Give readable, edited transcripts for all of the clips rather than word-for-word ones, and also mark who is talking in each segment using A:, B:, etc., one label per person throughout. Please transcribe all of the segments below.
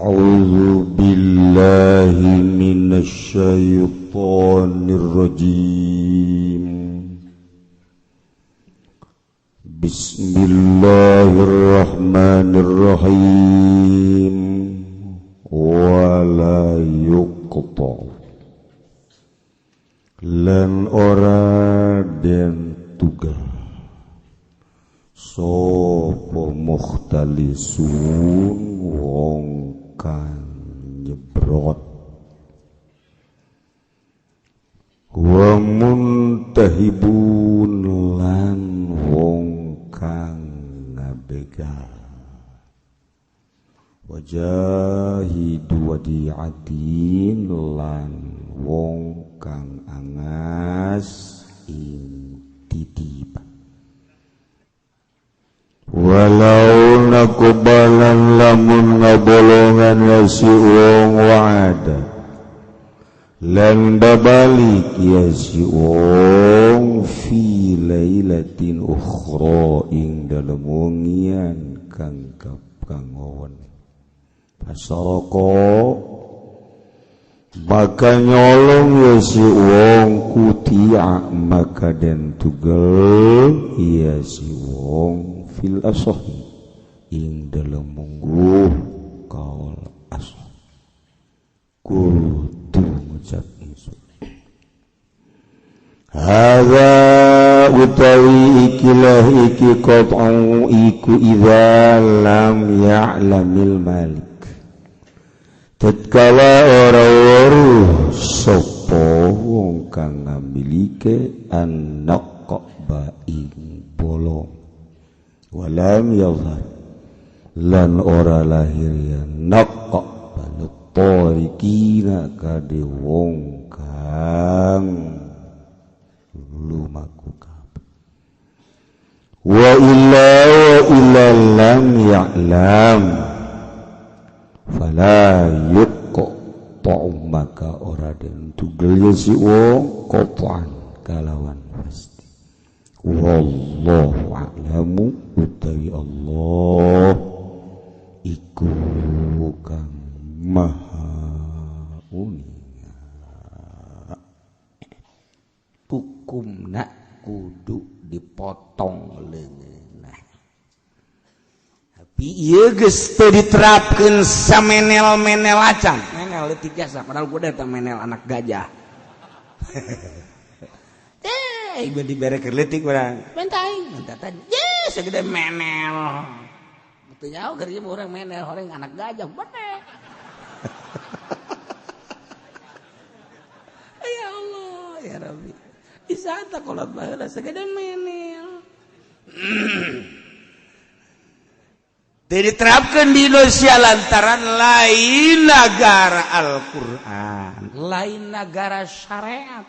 A: A'udzu billahi minasyaitonir rajim. Bismillahirrahmanirrahim. Wala yuqta lan ora den tugel sapa mukhtalisun wong kang nyebrot wa muntahibun lan wong kang ngabegal wajahidu wadi'atin lan wong kang angas ing titipan. Walau nakubalan lamun ngabolongan ya si wong wa'ada lan babalik ya si wong fi lailatin ukhra ing dalem wengian kang kangowon fasaroko maka nyolong ya si wong kutia maka den tugel ya si wong fil asoh ing dalem mungguh kaul asoh kudu ngucap ingsun hadza utawi ikilah iki qat'u iku idza lam ya'lamil malik tatkala ora weruh sapa wong kang ngamilike an-naqba ing bolong walam yadhhar lan ora lahir ya naqba tarikina kade wong kang lumaku kabeh wa illa lam ya'lam fala yuqta maka ora den tugel si wong qatan kalawan pasti. Wallahu a'lamu utawi Allah iku kang maha uninga.
B: Hukumna kudu dipotong leungeunna. Tapi ieu geus teu diterapkeun samenel-menel acan. Menel leutik jasa padahal gua datang menel anak gajah. Ibu dibere keur leutik urang. Menta aing, menta tadi. Ye, segede menel. Teu jauh keur ieu urang menel horeng anak gajah bener. Ya Allah, ya Rabbi. Isata kolot baheula segede menel. Teu diterapkeun di Indonesia lantaran lain negara Al-Qur'an, lain negara syariat,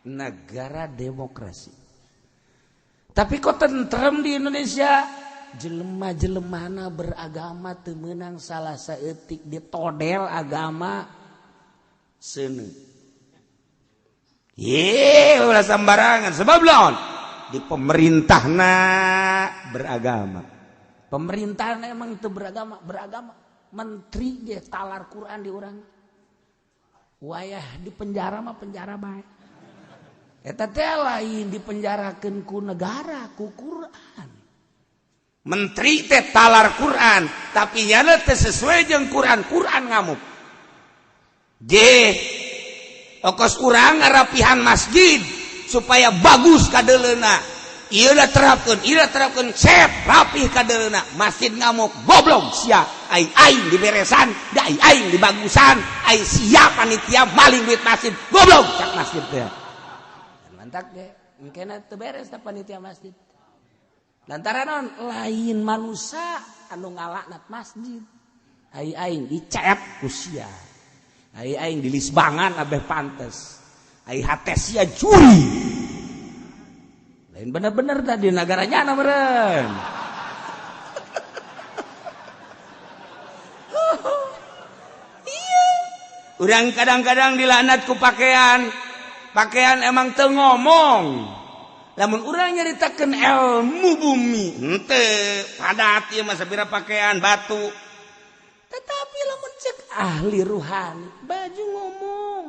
B: negara demokrasi. Tapi kok tentrem di Indonesia, jelema-jelemana beragama teu meunang salah saeutik ditodel agama seuneu. Ye, ulah sambarangan sebab laon di pemerintahna beragama. Pemerintahna emang teu beragama, beragama. Menteri ge talar Quran di urang. Wayah di penjara mah penjara bae. Eta teh lain dipenjarakeun ku negara, ku Quran. Menteri teh talar Quran, tapi nyana teh sesuai jeung Quran, Quran ngamuk. Je, okos urang ngarapihan masjid supaya bagus kadeleuna. Ieu da terapkeun, ieu da terapkeun, sep rapih kadeleuna. Masjid ngamuk, goblok sia. Aing aing diberesan, da aing aing dibagusan, aing sia panitia maling duit masjid, goblok cak masjid teh. Mantak ge engkena teu beres ta panitia masjid. Lantaran naon lain manusia anu ngalaknat masjid. Ai aing dicep ku sia. Ai aing dilisbangan abeh pantes. Ai hate sia curi. Lain bener-bener tadi negaranya na meureun. Iya. Urang kadang-kadang dilaknat ku pakaian. Pakaian emang teu ngomong. Lamun urang nyaritakeun ilmu bumi, henteu padat ieu mah sabira pakaian batu. Tetapi lamun cek ahli ruhani, baju ngomong,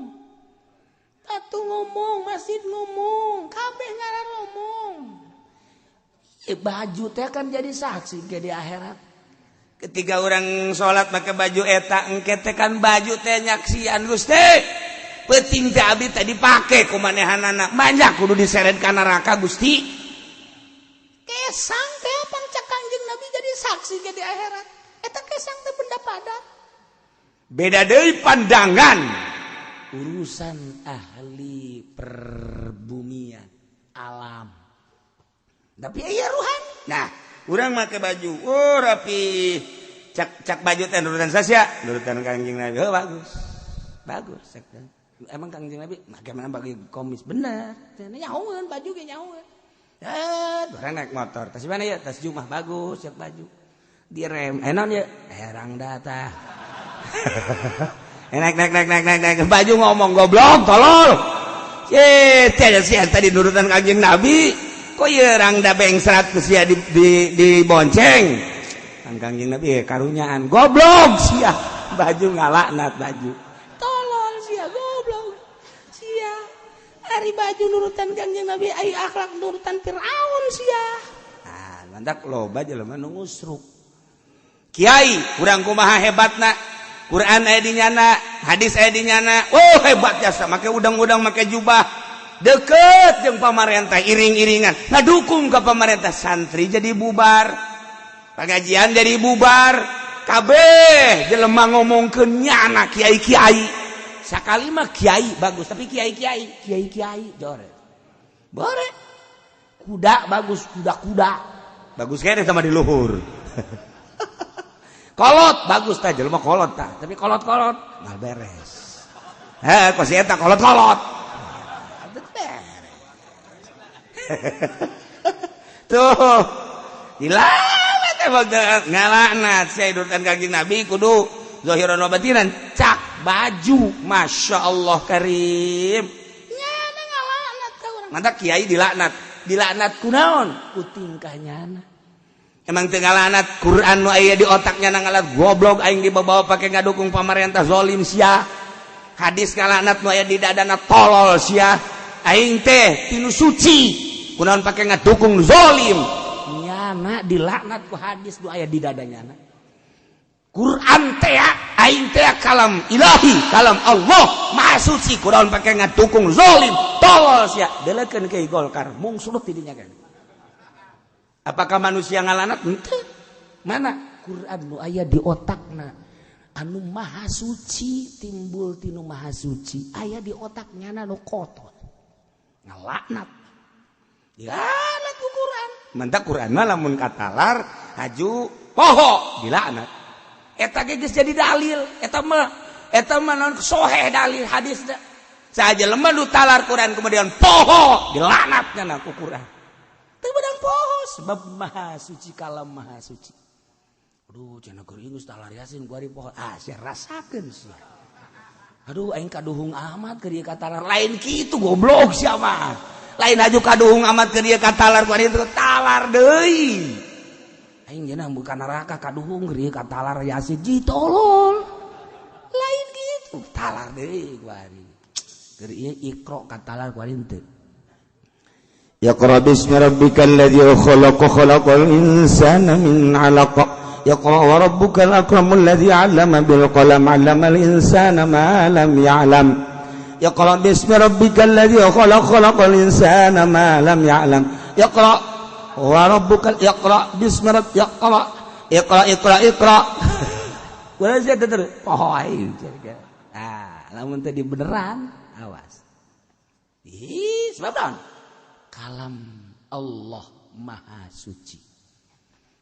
B: tatu ngomong, masjid ngomong, kabeh ngaran ngomong. Baju teh kan jadi saksi ke di akhirat. Ketika orang sholat pakai baju eta engke teh kan baju teh nyaksian Gusti. Peuting teh abdi teh dipake ku manehanana, banyak kudu diseret ka neraka Gusti. Kesang teh pangcak Kangjeng Nabi jadi saksi ke di akhirat. Eta kesang teh benda padat. Beda deui pandangan urusan ahli perbumian alam. Tapi iya ruhan. Nah, urang make baju, oh rapi. Cak cak baju teh nurutan sasia, nurutan Kangjeng Nabi. Oh bagus. Bagus cek. Emang Kangjeng Nabi bagaimana bagi komis bener. Nyahoeun baju ge nyahoeun. Eh, urang naik motor. Tas mana ya? Tas Jumah bagus cek baju. Direm. Eh naon ya? Herang data. Naik naik naik naik naik naik baju ngomong goblok tolol. Eh, sia tadi nurutan Kangjeng Nabi. Kok ieu rangda bengsrat sia di bonceng. Kan Kangjeng Nabi karunyaan goblok sia. Baju ngalaknat baju. Tolol sia goblok. Sia. Ari baju nurutan Kangjeng Nabi ai akhlak nurutan Firaun sia. Ah, mantak loba jelema nu ngusruk. Kiai kurang kumaha hebatna. Quran aya di nyana, hadis aya di nyana. Oh hebat jasa make udang-udang make jubah. Deket jeung pamarentah iring-iringan ngadukung ke pemerintah, santri jadi bubar, pengajian jadi bubar, kabeh jelema ngomongkeun nyana kiai-kiai. Sakali mah kiai bagus, tapi kiai-kiai kiai-kiai jore bore kuda bagus, kuda-kuda bagus kayaknya sama di luhur. Kolot bagus tah jelema kolot tah, tapi kolot-kolot nggak beres. Eh kok si eta kolot-kolot beres. Tuh dilaknat emang ngalaknat saya nurutan Kangjeng Nabi kudu zahiran wa batinan. Cak baju Masya Allah karim nyana ngalaknat ka urang. Mantap kiai dilaknat, dilaknat kunaon ku tingkah nyana. Emang teu ngalaknat Quran nu aya di otaknya ngalat goblok aing dibawa pake ngadukung pamarentah zalim sia. Hadis ngalaknat nu aya di dadana tolol sia. Aing teh tinu suci kunaon pake ngadukung zalim. Nyana dilaknat ku hadis nu aya di dadanya. Quran teh aing teh kalam ilahi, kalam Allah maha suci kunaon pake ngadukung zalim tolol sia. Delekeun ke Golkar mungsulut ti dinya kan. Apakah manusia ngalanat? Henteu. Mana? Quran nu aya di otakna. Anu maha suci timbul tinu maha suci aya di otak nyana nu kotor. Ngalaknat. Dilaknat ku Quran. Mantak Quran mah lamun katalar haju poho dilaknat. Eta ge geus jadi dalil. Eta mah naon soheh dalil hadis da. Saja lemah nu talar Quran kemudian poho dilaknat nyana ku Quran. Teu beunang poho sebab maha suci kalam maha suci. Aduh cenah keur geus talar Yasin ku ari poho. Ah sia rasakeun sia. Aduh aing kaduhung amat keur ieu katalar lain kitu goblok sia mah. Lain aju kaduhung amat keur ieu katalar ku ari talar deui. Aing cenah bukan neraka kaduhung keur ieu katalar Yasin ji tolol. Lain kitu talar deui ku ari. Keur ieu Iqra katalar ku ari teu.
A: Iqra bismi rabbikal ladzi khalaq khalaqal insana min 'alaq. Iqra wa rabbukal akramul ladzi 'allama bil qalam 'allamal insana ma lam ya'lam. Iqra bismi rabbikal ladzi khalaq khalaqal insana ma lam ya'lam. Iqra wa rabbukal iqra bismi rabbika iqra iqra iqra iqra.
B: Ulah sia teh poho aing. Ah, lamun teh di beneran awas. Ih, sebab naon? Kalam Allah maha suci.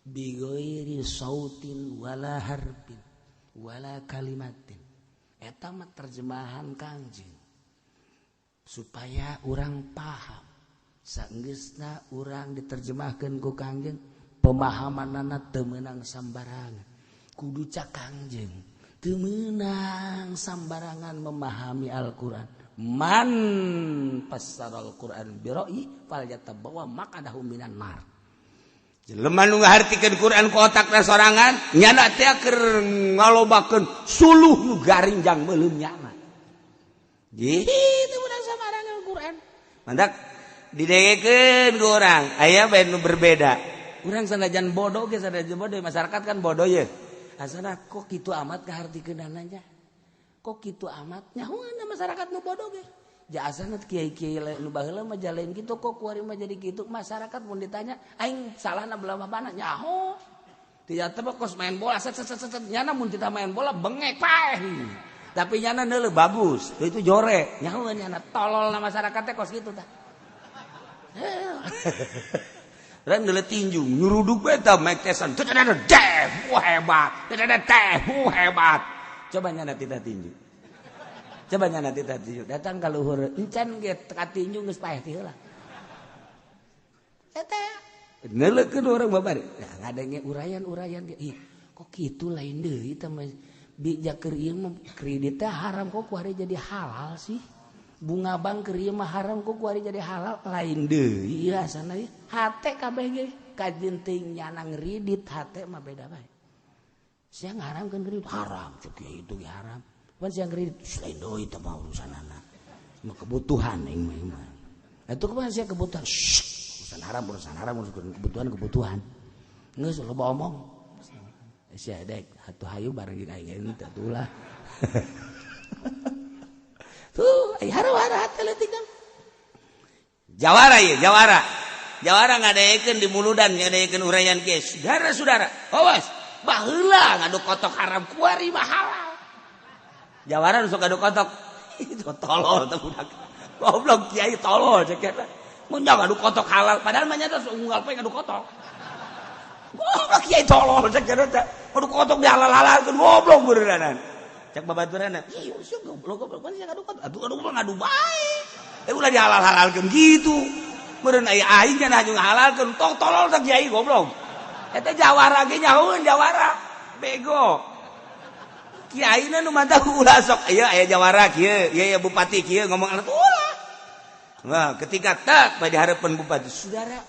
B: Bighairi sautin wala harfin wala kalimatin. Eta mah terjemahan Kangjeng. Supaya urang paham. Saenggeusna urang diterjemahkeun ku Kangjeng, pemahamanana teu meunang sambarangan. Kudu cak Kangjeng. Teu meunang sambarangan memahami Al-Qur'an. Man fassaral Qur'an bi ra'yi falyatabawwa maq'adahu minan nar. Jelema nu ngahartikeun Quran ku otakna sorangan nyana teh keur ngalobakeun suluh nu garing jang meuleum nyana. Gitu budak samarangan Quran. Mantak didengekeun ku urang aya bae nu berbeda. Urang sanajan bodoh ge sanajan bodoh masyarakat kan bodoh ye. Asana kok kitu amat kahartikeunana nya. Kok kitu amat nyahoan masyarakat nu bodoh ge. Ja asana kiai-kiai nu baheula mah jalain kitu kok kuari mah jadi kitu masyarakat mun ditanya aing salahna belah mana nyaho. Tidak teh kos main bola set set set nyana mun kita main bola bengek paeh. Tapi nyana neuleuh bagus, itu jore. Nyaho nyana tolol na masyarakat teh kos kitu tah. Urang neuleuh tinju nyuruduk bae tah Mike Tyson. Teh wah hebat. Teh wah hebat. Coba nyana tita tinju. Coba nyana tita tinju. Datang ka luhur encan ge ka tinju geus paeh ti heula. Eta neuleukeun urang babari. Nah, ngadenge urayan-urayan ge. Ih, kok kitu lain deui teh mah bijak keur ieu mah kredit teh haram kok kuari jadi halal sih. Bunga bank keur ieu mah haram kok kuari jadi halal lain deui ieu asana ieu. Hate kabeh ge kajin teuing nyana ngredit hate mah beda bae. Sia ngaramkeun kredit haram cuk kieu itu ge haram. Pan sia kredit lain deui teh mah urusanana. Mah kebutuhan aing mah. Atuh kumaha sia kebutuhan? Urusan haram, urusan kebutuhan. Geus loba omong. Sia dek atuh hayu bareng jeung aing teh atuh lah. Tuh, ai haram-haram hate leutik kan. Jawara ieu, jawara. Jawara ngadeekeun di muludan, ngadeekeun uraian kieu. Saudara-saudara, awas, baheula ngadu kotok haram kuari mah halal. Jawara nu sok ngadu kotok. Itu tolol teh budak. Goblok kiai tolol cek eta. Mun ngadu kotok halal, padahal mah nyata unggal poe ngadu kotok. Goblok kiai tolol cek eta. Ngadu kotok dihalal-halalkeun goblok beureunan. Cek babaturanna, ih sia goblok goblok pan sia ngadu kotok. Atuh ngadu mah ngadu bae. Ulah dihalal-halalkeun gitu. Meureun aya aing nya haju ngahalalkeun tong tolol teh kiai goblok. Eta jawara ge nyahoeun jawara. Bego. Kiai na nu mantap ulah sok ieu aya jawara kieu, ieu ya bupati kieu ngomong atuh ulah. Nah, ketika tak pada harapan bupati, saudara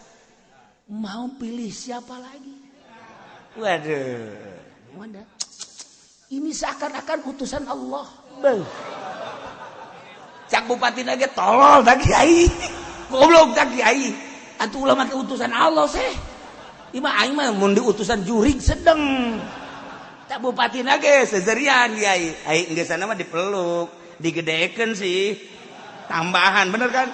B: mau pilih siapa lagi? Waduh, mana? Ini seakan-akan utusan Allah. Beuh. Cak bupati lagi tolol tak kiai. Goblok tak kiai. Atuh ulah make utusan Allah seh. Ieu mah aing mah mun diutusan jurig sedeng. Tak bupati lagi seserian kiai. Aing geus sana mah dipeluk, digedekeun sih. Tambahan bener kan?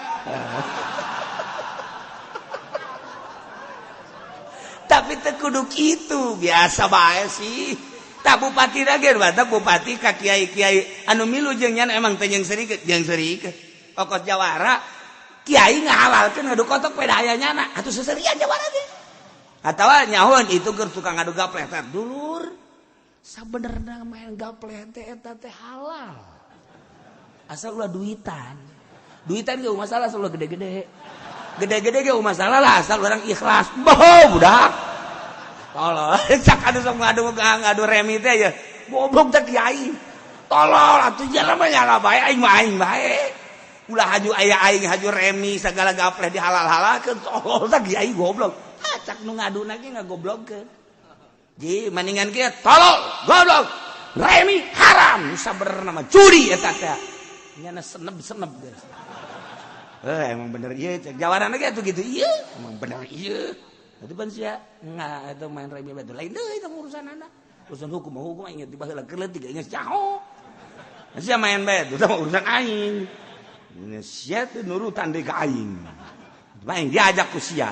B: Tapi teu kudu kitu, biasa bae sih. Tak bupati lagi batak bupati ka kiai-kiai anu milu jeung nyana emang teh jeung serikeut. Pokos jawara kiai ngahalalkeun ngadu kotok peda aya nyana atuh seserian jawara ge. Atawa nyahoan itu keur tukang ngadu gapleh teh dulur. Sabenerna main gapleh teh eta teh halal. Asal ulah duitan. Duitan ge masalah asal ulah gede-gede. Gede-gede ge masalah lah asal orang ikhlas. Boh budak. Tolol, cak anu sok ngadu remi teh ya. Goblok teh kiai. Tolol atuh jelema nyala bae aing mah aing bae. Ulah haju aya aing haju remi sagala gapleh dihalal-halalkeun tolol teh kiai goblok. Ah cak nu ngaduna ge ngagoblogkeun. Ji maningan kieu tolol, goblok, remi haram sabenerna mah judi eta teh. Nyana seneb-seneb geus. Emang bener ieu cak jawaranna ge atuh kitu ieu, emang bener ieu. Itu pan sia nggak itu main remi batu lain deui itu urusan anak urusan hukum hukum aing tiba heula keur leutik geus jaho sia main bae itu mah urusan aing sia teh nurutan deui ka aing aing diajak ku sia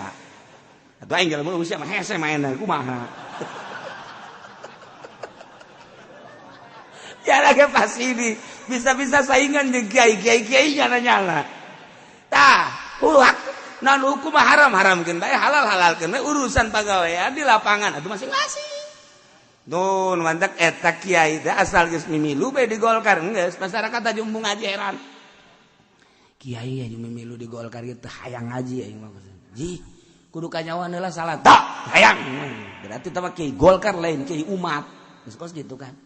B: atuh aing jelema sia mah hese main kumaha ya lagi pas ini bisa-bisa saingan jeung kiai-kiai nyala-nyala tah hak non hukum haram haramkeun bae halal halalkeun bae urusan pagawean di lapangan atuh masing-masing. Nun mantak eta kiai teh asal geus mimilu bae di Golkar geus masyarakat aja embung ngaji heran. Kiai aya mimilu di Golkar ieu teh hayang ngaji aing mah. Ji kudu kanyawan heula salah tak hayang. Berarti teh mah kiai Golkar lain kiai umat. Geus kos gitu kan.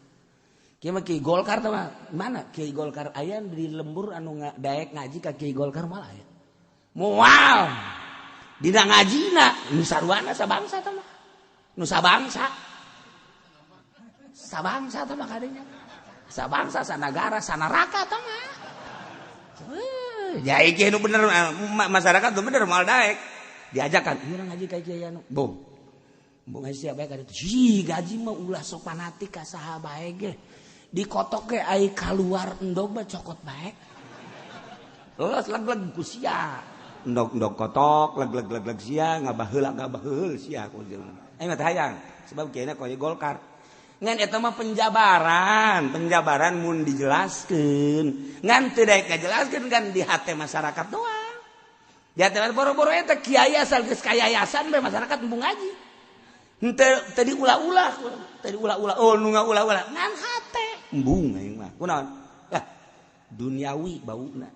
B: Kiai mah kiai Golkar teh mah mana kiai Golkar aya di lembur anu daek ngaji ka kiai Golkar malah aya. Mual Dina ngajina nu sarwana sabangsa teh mah. Nu sabangsa. Sabangsa teh mah kadenya. Sabangsa sanagara sanaraka teh mah. Ya iki nu bener masyarakat nu bener moal daek. Diajakan ieu ngaji ka kiai anu. Bom. Bom ngaji siap bae ka ditu. Hi gaji mah ulah sok fanatik ka saha bae ge. Dikotok ge ai kaluar endog mah cokot bae. Los leg-leg ku sia. Endog-endog kotok, leg-leg-leg sia, ngabaheul sia ku jelema. Aing mah teh hayang sebab kiaina koyo Golkar. Ngan eta mah penjabaran, penjabaran mun dijelaskeun. Ngan teu daek ngajelaskeun kan di hate masyarakat doang. Di hate boro-boro eta kiai asal geus ka yayasan bae masyarakat embung ngaji. Henteu teu diulah-ulah, teu diulah-ulah. Oh nu ngaulah-ulah ngan hate embung aing mah. Kunaon? Lah duniawi bauna.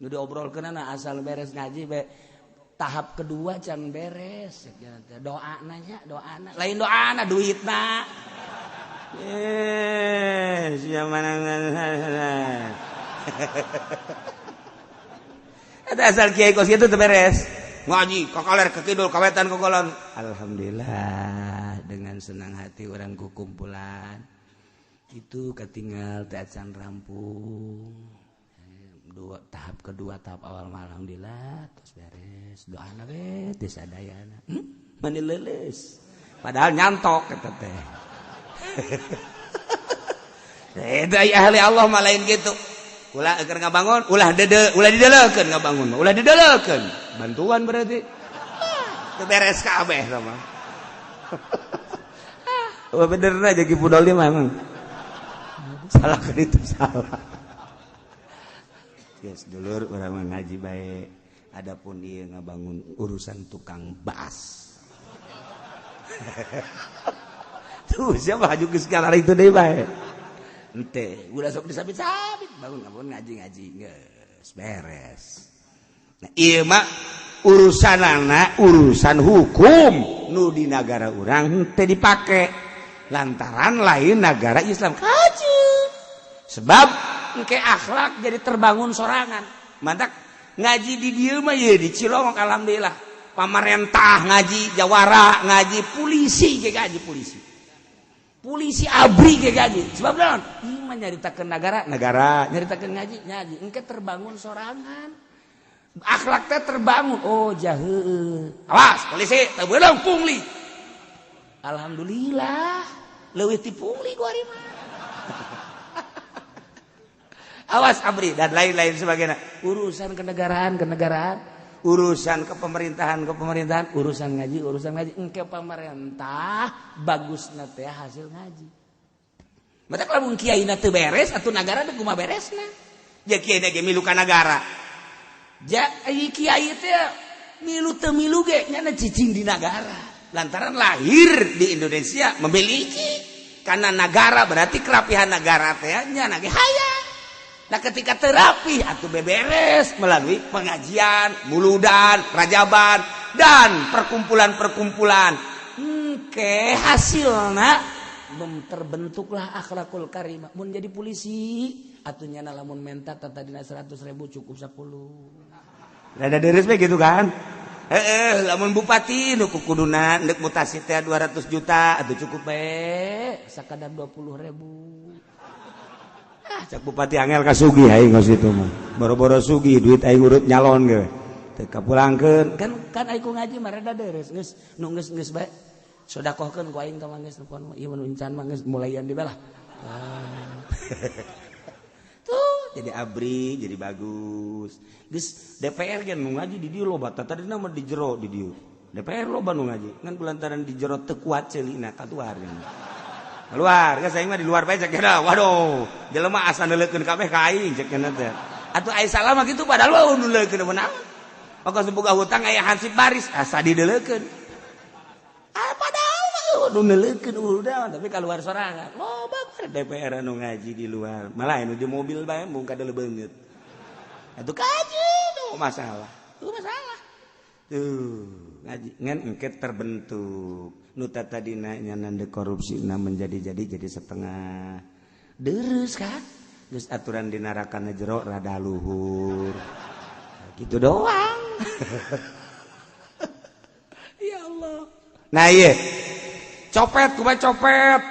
B: Nu diobrolkeunana asal beres ngaji be tahap kedua can beres doana nya doana lain doana duitna sia mana eta asal kiai kos kitu teu beres ngaji ka kaler ka kidul ka wetan ka kulon alhamdulillah dengan senang hati urang kukumpulan itu katinggal teh acan rampung dua tahap kedua tahap awal alhamdulillah terus beres doana we teu sadayana mani leuleus padahal nyantok eta teh eta ahli Allah mah lain kitu ulah keur ngabangun ulah dede ulah dideleukeun ngabangun ulah dideleukeun bantuan berarti teu beres kabeh sama wah bener aja Ki Pudoli mah emang salah kan itu salah. Yes, dulur urang ngaji bae. Adapun ieu ngabangun urusan tukang baas. Tuh siapa haju geus kalar itu deui bae. Henteu, ulah sok disabit-sabit bangun ngabangun ngaji-ngaji geus beres. Nah, ieu mah urusanana urusan hukum nu di nagara urang henteu dipake lantaran lain nagara Islam kaji. Sebab engke akhlak jadi terbangun sorangan. Mantak ngaji di dieu mah ye di Cilongok alhamdulillah. Pamarentah ngaji, jawara ngaji, polisi ge ngaji polisi. Polisi ABRI ge ngaji. Sebab naon? Ieu mah nyaritakeun nagara, nagara, nyaritakeun ngaji, ngaji. Engke terbangun sorangan. Akhlak teh terbangun. Oh jaheul. Awas polisi teu beulung pungli. Alhamdulillah leuwih ti pungli ku ari mah. Awas ABRI dan lain-lain sebagainya. Urusan kenegaraan, kenegaraan, urusan kepemerintahan, kepemerintahan, urusan ngaji, urusan ngaji. Engke pemerintah bagusna teh hasil ngaji. Matak lamun kiaina teu beres atuh nagara teh kumaha beresna? Ja kiaina ge milu ka nagara. Ja kiai teh milu teu milu ge nyana cicing di nagara. Lantaran lahir di Indonesia memiliki karena nagara berarti kerapihan nagara teh nyana ge hayang. Nah ketika terapi atau beberes melalui pengajian, muludan, rajaban, dan perkumpulan-perkumpulan. Ke hasilna terbentuklah akhlakul karimah. Mun jadi polisi atuh nyana lamun menta tadina 100.000 cukup 10. Rada deres we gitu kan? Heeh, lamun bupati nu kukuduna deuk mutasi teh 200 juta atuh cukup we sakadar 20.000. Ah, cak bupati angel ka sugih aing geus itu mah. Boro-boro sugih duit aing urut nyalon ge. Teu kapulangkeun. Kan aing ku ngaji mah rada deres geus nu geus bae. Sodakohkeun ku aing teh mah geus nu ieu mun encan mah geus mulaian di belah. Tuh jadi ABRI jadi bagus. Geus DPR ge nu ngaji di dieu loba tadina mah di jero di dieu. DPR loba nu ngaji. Ngan kulantaran di jero teu kuat ceulina katuar. Keluar, geus aing mah di luar bae cek kena. Waduh, jelema asa neuleukeun kabeh ka aing cek kena teh. Atuh ai salah mah kitu padahal mah neuleukeun meunang. Maka boga hutang aya hansip baris asa dideulekeun. Ah padahal mah nu neuleukeun udah tapi keluar sorangan. Loba DPR anu ngaji di luar. Malah anu di mobil bae mung kadeuleu beungeut. Atuh kaji tuh masalah. Tuh masalah. Tuh ngaji ngan engke terbentuk. Nu tadina nyanande korupsi na menjadi jadi setengah deres kan geus aturan dinarakana jero rada luhur gitu doang. Nah, iya, copet kumaha? Copet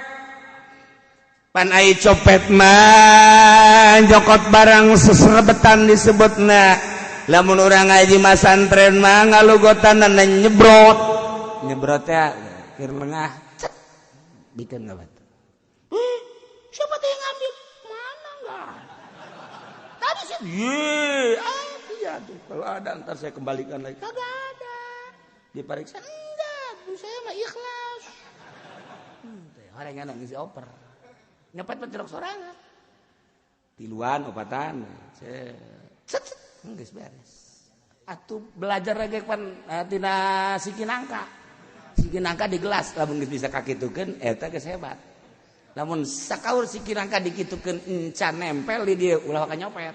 B: pan ai copet mah jokot barang seserebetan disebutna. Lamun urang ngaji masantren mah ngalugotan nyebrot nyebrot ya keur lengah cet bikin nggak batu. Siapa tuh yang ngambil? Mana enggak tadi sih? Iya, ah, iya tuh, kalau ada ntar saya kembalikan lagi. Kagak ada. Diperiksa, enggak, saya mah ikhlas. Orang yang ngisi oper nyopet mah cilok sorangan tiluan opatan set set geus beres. Atuh belajar lagi pan tina siki nangka, siki nangka di gelas. Lamun geus bisa kakitukeun eta geus hebat. Lamun sakaur siki nangka dikitukeun encan nempel di dieu, ulah waka nyopet.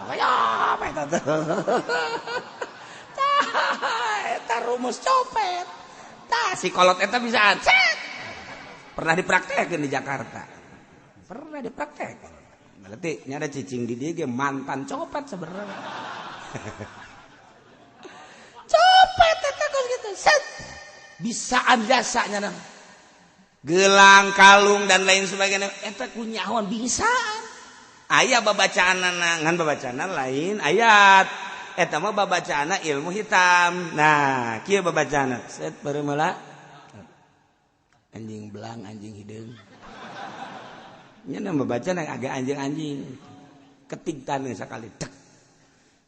B: Nyopet atuh. Tah, eta rumus copet. Tah, si kolot eta bisa cet. Pernah dipraktekin di Jakarta, pernah dipraktekin. Berarti ini ada cicing di dia mantan copet sebenarnya. Copet eta kos gitu set bisaan jasanya nah. Gelang, kalung, dan lain sebagainya eta kunyahoan bisaan. Aya babacaan ngan babacaan lain ayat, eta mah babacaan ilmu hitam. Nah, kieu babacaan set bareumala anjing belang, anjing hideung. Nya nama baca agak anjing-anjing ketik tanah sekali tek.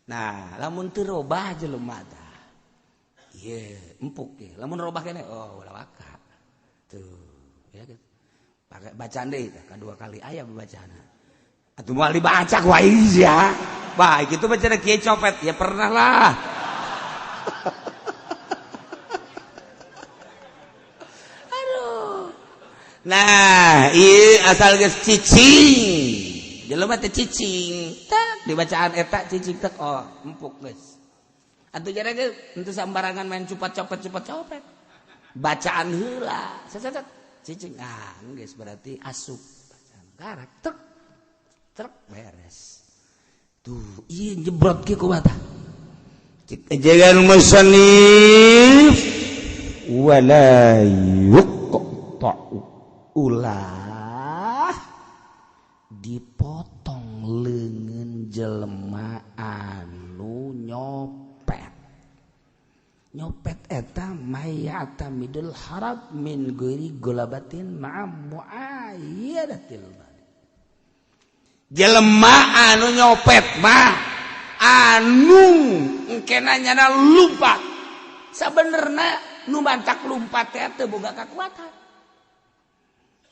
B: Nah, lamun teu robah jelema tah ieu empuk ye. Lamun robah kene, oh, ulah waka tuh ya gitu. Pakai bacaan deui tah kadua kali aya bacaan atuh moal dibaca ku aing sia. Baik itu baca kieu copet ya pernah lah. Aduh. Nah, ieu asal geus cicing. Jelema teh cicing, tak dibacaan eta cicing tek, oh, empuk geus. Atuh jare ge henteu sambarangan main cupat copet cupat copet. Bacaan heula, set set cicing, ah geus berarti asup bacaan karak tek trek beres. Tuh, ieu nyebrot kieu kumaha tah? Jangan musannif wala yuqta'u, ulah dipotong leungeun jelema anu nyopet. Nyopet eta mayata midul harab min ghairi golabatin ma'a muayyadatil. Jelema anu nyopet mah anu engkena nyana lumpat. Sabenerna nu mantak lumpat teh teu boga kakuatan.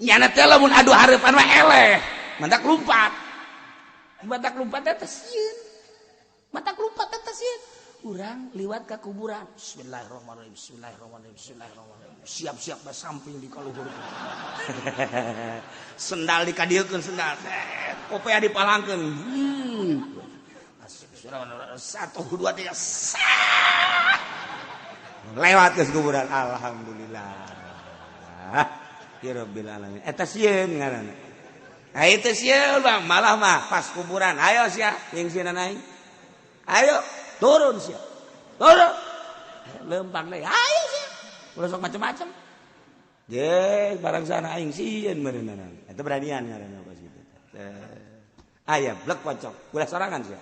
B: Nyana teh lamun adu hareupan mah eleh, mantak lumpat. Mantak lumpat teh teh sieun. Mantak lumpat teh teh sieun. Urang liwat ka kuburan. Bismillahirrahmanirrahim. Bismillahirrahmanirrahim. Bismillahirrahmanirrahim. Siap-siap samping di kaluhur. Sendal dikadieukeun sendal. Kopea dipalangkeun. 1 2 3 lewat ke kuburan. Alhamdulillah. Ya Rabbil alamin. Eta sieun ngaranna. Ha itu sieun bang, malah mah pas kuburan. Ayo sia, jeung sieun aing. Ayo turun sia. Turun. Lempang deui. Ayo sia. Ulah sok macem-macem. Je, barang sana aing sieun meureunana. Eta beranian ngaranna pas kitu. Aya blek pocok. Ulah sorangan sia.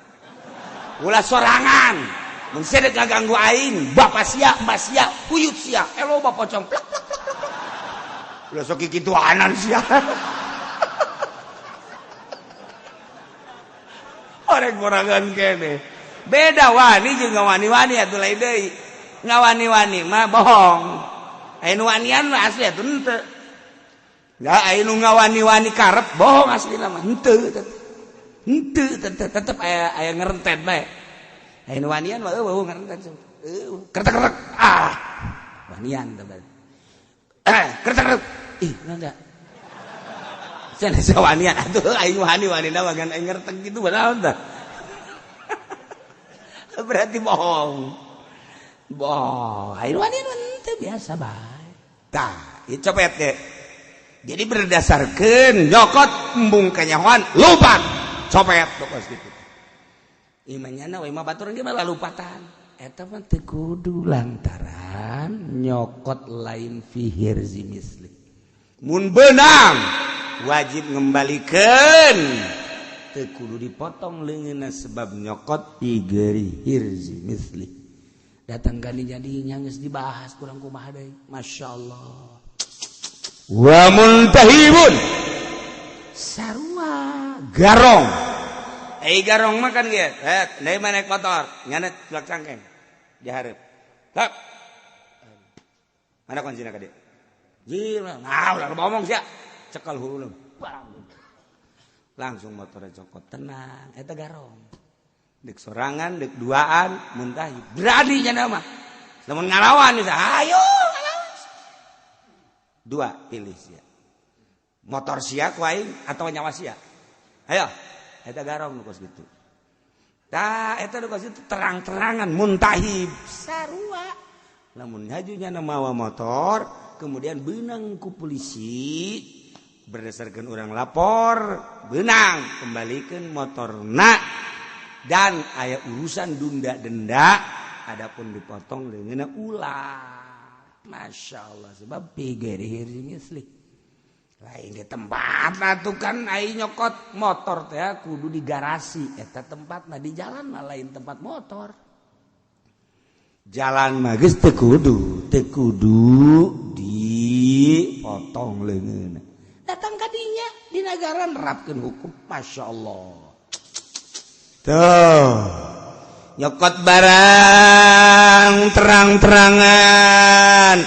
B: Ulah sorangan. Mun sia dek ngaganggu aing, bapak sia, emak sia, puyut sia, loba pocong. Plek plek plek plek. Ulah sok kikituanan sia. Orang borangan kene. Beda wani jeung ngawani-wani atuh lain deui. Ngawani-wani mah bohong. Aya nu wanian mah asli atuh henteu. Ya aya nu ngawani-wani karep bohong aslina mah henteu. Henteu tetep aya aya ngerentet bae. Aya nu wanian mah eueuh ngerentet. Eueuh kertek-kertek ah. Wanian teh berarti. Kertek-kertek. Ih, nanda. Cenah wanian atuh aing wani-wani mah ngan aing ngertek kitu padahal tah. Berarti bohong. Bohong. Aing wanian teh biasa bae. Tah, ieu copet teh. Jadi berdasarkeun nyokot embung kanyahoan lupat copet pokos gitu. Ieu mah nyana we mah batur ge malah lupatan. Eta mah teu kudu, lantaran nyokot lain fi hirzi misli.
A: Mun benang wajib ngembalikan,
B: teu kudu dipotong leungeunna, sebab nyokot fi ghairi hirzi misli. Datang kali jadi geus dibahas kurang kumaha deui. Masya Allah.
A: Wa muntahibun.
B: Sarua.
A: Garong. Eh, garong mah kan ge, eh, deui mah naik motor nyana tulak cangkeng dihareup. Tap. Mana kuncina ka dieu? Gila, nah ulah ngomong sia. Cekal huluna. Langsung motornya cokot, tenang, eta garong. Dek sorangan, dek duaan, muntahib. Berani nyana mah. Lamun ngalawan bisa, ayo ngalawan. Dua pilih sia. Motor sia ku aing atau nyawa sia. Ayo, eta garong nu kos kitu. Tah, eta nu kos kitu terang-terangan muntahib.
B: Sarua.
A: Lamun hajunya mawa motor, kemudian benang ku polisi, berdasarkan orang lapor, benang, kembalikan motorna dan aya urusan denda denda, adapun dipotong dengan ulah.
B: Masya Allah, sebab fi ghairi hirzi misli. Lain di tempat atuh kan, ai nyokot motor teh kudu di garasi, eta tempatna. Di jalan mah lain tempat motor.
A: Jalan mah geus teu kudu, teu kudu dipotong leungeunna.
B: Datang kadinya di negara nerapkeun hukum, Masya Allah.
A: Tuh, nyokot barang terang-terangan,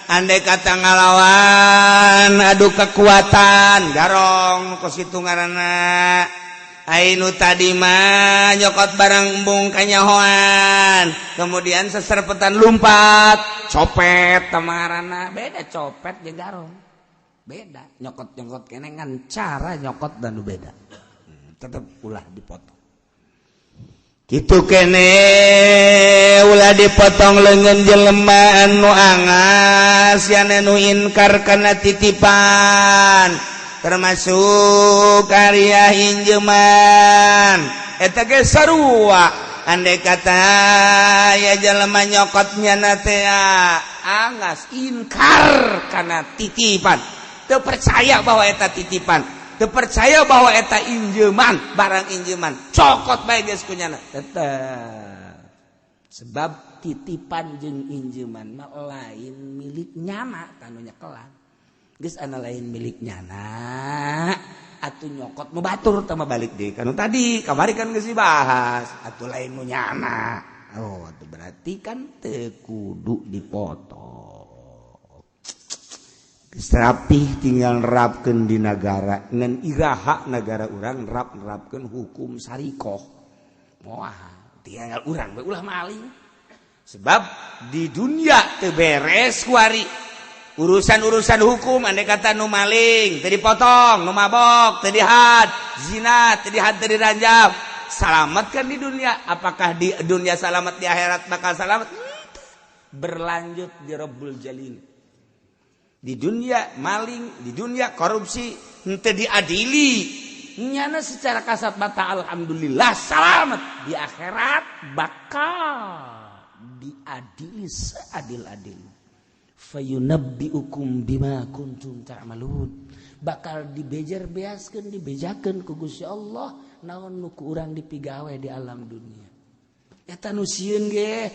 A: andai kata ngalawan adu kekuatan, garong kos kitu ngaranna. Ainu tadi mah nyokot barang embung kanyahoan, kemudian seserpetan lumpat, copet tamarana.
B: Beda copet jeung garong, beda. Nyokot nyokot kene ngan cara nyokot dan beda. Tetep ulah dipotong.
A: Gitu kene ulah dipotong lengan jelema anu angas yan anu inkar kana titipan, termasuk karya injeman. Eta ge sarua, andai kata ya jelema nyokotnya natea
B: angas inkar kana titipan, teu percaya bahwa eta titipan, teu percaya bahwa eta injeman, barang injeman, cokot bae geus kunyana tetep, sebab titipan jeung injeman mah lain milik nyana. Tanu nyekelan geus ana lain milik nyana, atuh nyokot nu batur tah mah
A: balik deui kanu tadi kamari kan geus dibahas,
B: atuh lain nu nyana. Oh, atuh berarti kan teu kudu dipotong.
A: Rapih, tinggal nerapkeun di negara ngan iraha negara urang nerap nerapkeun hukum sarikoh.
B: Wah, tinggal urang we ulah maling.
A: Sebab di dunia teu beres kuari urusan-urusan hukum. Andai kata nu maling teu dipotong, nu mabok teu dihad, zina teu dihad, teu diranjam, selamat kan di dunia. Apakah di dunia selamat, di akhirat bakal selamat?
B: Berlanjut di Rabbul Jalil.
A: Di dunia maling, di dunia korupsi henteu diadili.
B: Nyana secara kasat mata alhamdulillah selamat, di akhirat bakal diadili seadil-adil. Fayunabbiukum bima kuntum ta'malun, bakal dibejer beaskeun, dibejakeun ku Gusti Allah naon nu ku urang dipigawe di alam dunia. Eta nu sieun ge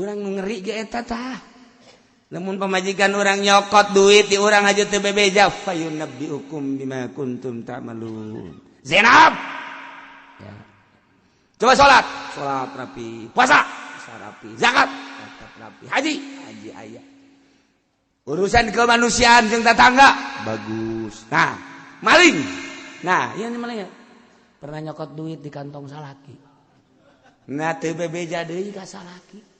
B: urang, nu ngeri ge eta tah.
A: Lamun pamajikan urang nyokot duit di urang aja teu bebeja, fayunabbiukum bima kuntum ta'malun. Zainab
B: ya.
A: Coba salat, salat rapi, puasa, puasa rapi, zakat, zakat rapi, haji, haji aya. Urusan kemanusiaan jeung tetangga bagus. Nah, maling. Nah,
B: iya nih maling ya. Pernah nyokot duit di kantong salaki.
A: Nah, teu bebeja deui
B: ka salaki.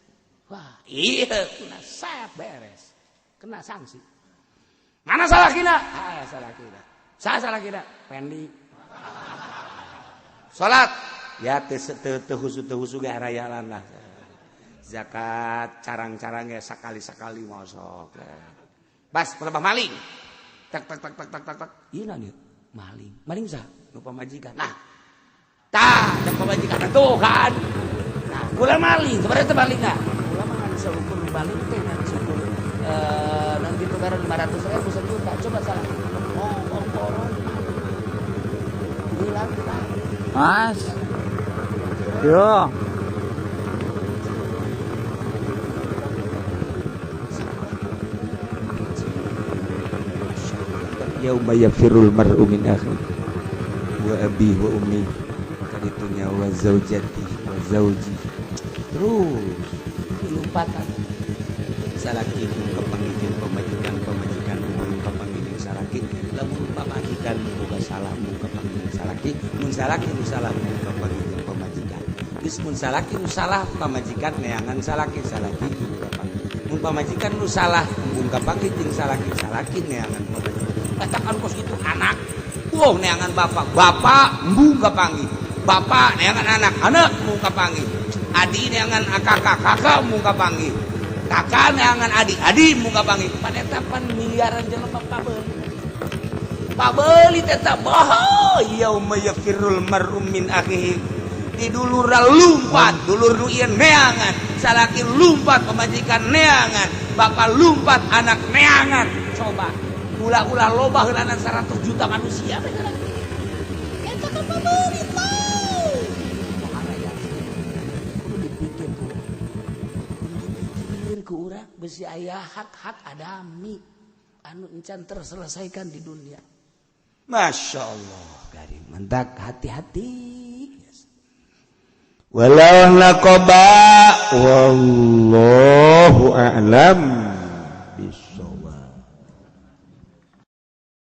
B: Wah, iya, kena saya beres. Kena sanksi. Mana salakina? Ah, salakina. Saya salakina. Pendi.
A: Salat. Ya teu teu teu khusyuk, teu khusyuk ge arayalan lah. Zakat carang-carang ya sekali-sekali mosok. Bas, pelebah maling. Tak tak tak tak tak tak tak.
B: Iya nih, maling. Maling sah?
A: Nu pamajikan. Nah. Tah, da pamajikan tuh kan. Nah,
B: Kula maling sebenarnya teh maling ah. Kula mah ngan seukur maling teh ngan seukur nanti tukaran 500 ribu sejuta, coba salah. Oh, borong. Hilang.
C: Mas. Yo.
A: Yauma yafirul mar'u min akhi wa abi wa ummi kaditunya wa zaujati wa zauji terus
B: dilupakan
A: salaki kapanggih pamajikan pamajikan mun kapanggih salaki lamun pamajikan boga salah mun kapanggih salaki mun salaki nu salah mun kapanggih pamajikan geus mun salaki nu salah pamajikan neangan salaki salaki kapanggih mun pamajikan nu salah mun kapanggih jeung salaki salaki neangan pamajikan
B: katakan kos itu anak wow neangan bapak bapak embung kapanggih bapak neangan anak anak embung kapanggih adi neangan kakak kakak embung kapanggih kakak neangan adik adik embung kapanggih pan eta pan miliaran jelema pabeli pabeli tetap boho
A: yauma yafirul mar'u min akhihi di dulur lumpat dulur nu ieu neangan salaki lumpat pamajikan neangan bapak lumpat anak neangan
B: coba ulah-ulah loba heulanan 100 juta manusia eta kan pemerintah kudu dipikir ku dipikir ku urang besi aya hak-hak adami anu encan terselesaikan di dunia.
A: Masya Allah garing mentak hati-hati walau laqaba wallahu a'lam.